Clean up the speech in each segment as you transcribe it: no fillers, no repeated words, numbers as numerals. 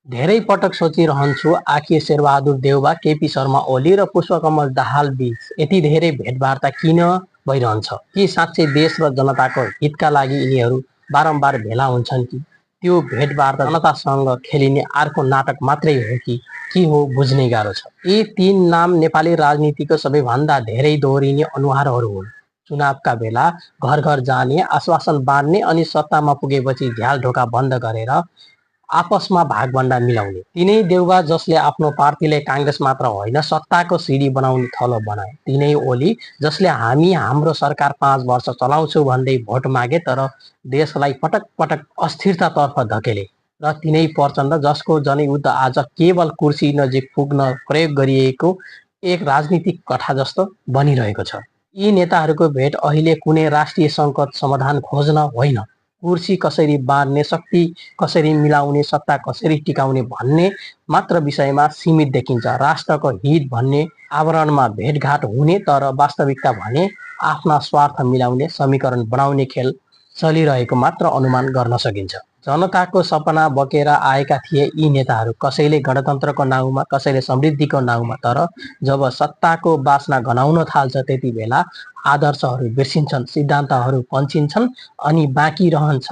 धेरै पटक सोचिरहन्छु आखिर शेरबहादुर देउवा, केपी शर्मा ओली र पुष्पकमल दाहाल बीच यति धेरै भेटवार्ता किन भइरहन्छ? कि साँच्चै देश र जनताको हितका लागि यिनीहरू बारम्बार भेला हुन्छन् कि त्यो भेटवार्ता जनतासँग खेलिने अर्को नाटक मात्रै हो कि के हो बुझ्नै गाह्रो छ। यी तीन नाम नेपाली राजनीतिको सबैभन्दा धेरै दोहोरिने अनुहारहरू हुन्। चुनावका बेला घर घर जाने, आश्वासन बाँड्ने अनि सत्तामा पुगेपछि झ्याल ढोका बन्द गरेर आपसमा भागभण्डा मिलाउने तिनै देउवा जसले आफ्नो पार्टीलाई काङ्ग्रेस मात्र होइन सत्ताको सिडी बनाउने थलो बनाए, तिनै ओली जसले हामी हाम्रो सरकार 5 वर्ष चलाउँछौ भन्दै भोट मागे तर देशलाई पटक पटक अस्थिरतातर्फ धकेले, र तिनै प्रचण्ड जसको जनयुद्ध आज केवल कुर्सी नजिक पुग्न प्रयोग गरिएको एक राजनीतिक कथा जस्तो बनिरहेको छ। यी नेताहरूको भेट अहिले कुनै राष्ट्रिय सङ्कट समाधान खोज्न होइन, कुर्सी कसरी बाँड्ने, शक्ति कसरी मिलाउने, सत्ता कसरी टिकाउने भन्ने मात्र विषयमा सीमित देखिन्छ। राष्ट्रको हित भन्ने आवरणमा भेटघाट हुने तर वास्तविकता भने आफ्ना स्वार्थ मिलाउने समीकरण बनाउने खेल चलिरहेको मात्र अनुमान गर्न सकिन्छ। जनताको सपना बोकेर आएका थिए यी नेताहरू, कसैले गणतन्त्रको नाउँमा, कसैले समृद्धिको नाउँमा, तर जब सत्ताको बासना घनाउन थाल्छ त्यति बेला आदर्शहरू बिर्सिन्छन्, सिद्धान्तहरू पन्छिन्छन् अनि बाँकी रहन्छ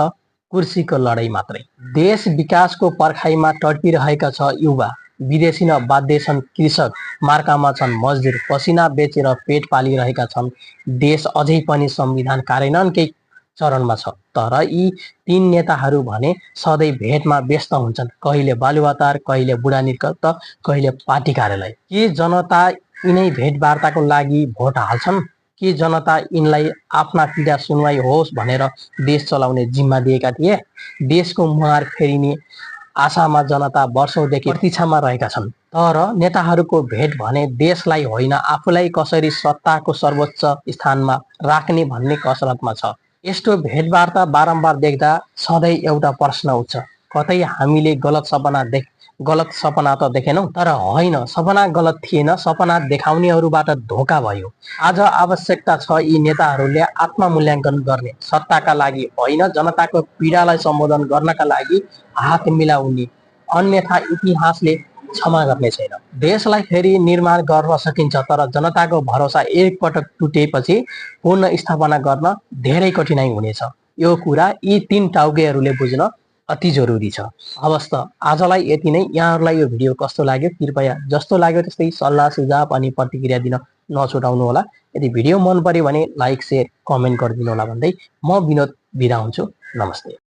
कुर्सीको लडाईँ मात्रै। देश विकासको पर्खाइमा टड्पिरहेका छ युवा, विदेशी न बाध्य छन् कृषक, मार्कामा छन् मजदुर, पसिना बेचेर पेट पालिरहेका छन् देश। अझै पनि संविधान कार्यान्वयनकै चरणमा छ, तर यी तीन नेताहरू भने सधैँ भेटमा व्यस्त हुन्छन्, कहिले बालुवाटार, कहिले बुढानीर्क त कहिले पार्टी कार्यालय। के जनता यिनै भेटवार्ताको लागि भोट हाल्छन्? के जनता यिनलाई आफ्ना पीडा सुनवाई होस् भनेर देश चलाउने जिम्मा दिएका थिए? देशको मुहार फेरिने आशामा जनता वर्षौंदेखि प्रतीक्षामा रहेका छन्, तर नेताहरूको भेट भने देशलाई होइन आफूलाई कसरी सत्ताको सर्वोच्च स्थानमा राख्ने भन्ने कसरतमा छ। यस्तो भेटवार्ता बारम्बार देख्दा सधैँ एउटा प्रश्न उठ्छ, कतै हामीले गलत सपना त देखेनौँ? तर होइन, सपना गलत थिएन, सपना देखाउनेहरूबाट धोका भयो। आज आवश्यकता छ यी नेताहरूले आत्ममूल्याङ्कन गर्ने, सत्ताका लागि होइन जनताको पीडालाई सम्बोधन गर्नका लागि हात मिलाउने, अन्यथा इतिहासले क्षमा गर्ने छैन। देशलाई फेरि निर्माण गर्न सकिन्छ, तर जनताको भरोसा एकपटक टुटेपछि पुनः स्थापना गर्न धेरै कठिनाइ हुनेछ। यो कुरा यी तीन टाउकेहरूले बुझ्न अति जरुरी छ। हवस् त आजलाई यति नै। यहाँहरूलाई यो भिडियो कस्तो लाग्यो कृपया जस्तो लाग्यो त्यस्तै सल्लाह सुझाव अनि प्रतिक्रिया दिन नछुटाउनु होला। यदि भिडियो मन पर्यो भने लाइक, शेयर, कमेन्ट गरिदिनु होला भन्दै म विनोद बिदा हुन्छु। नमस्ते।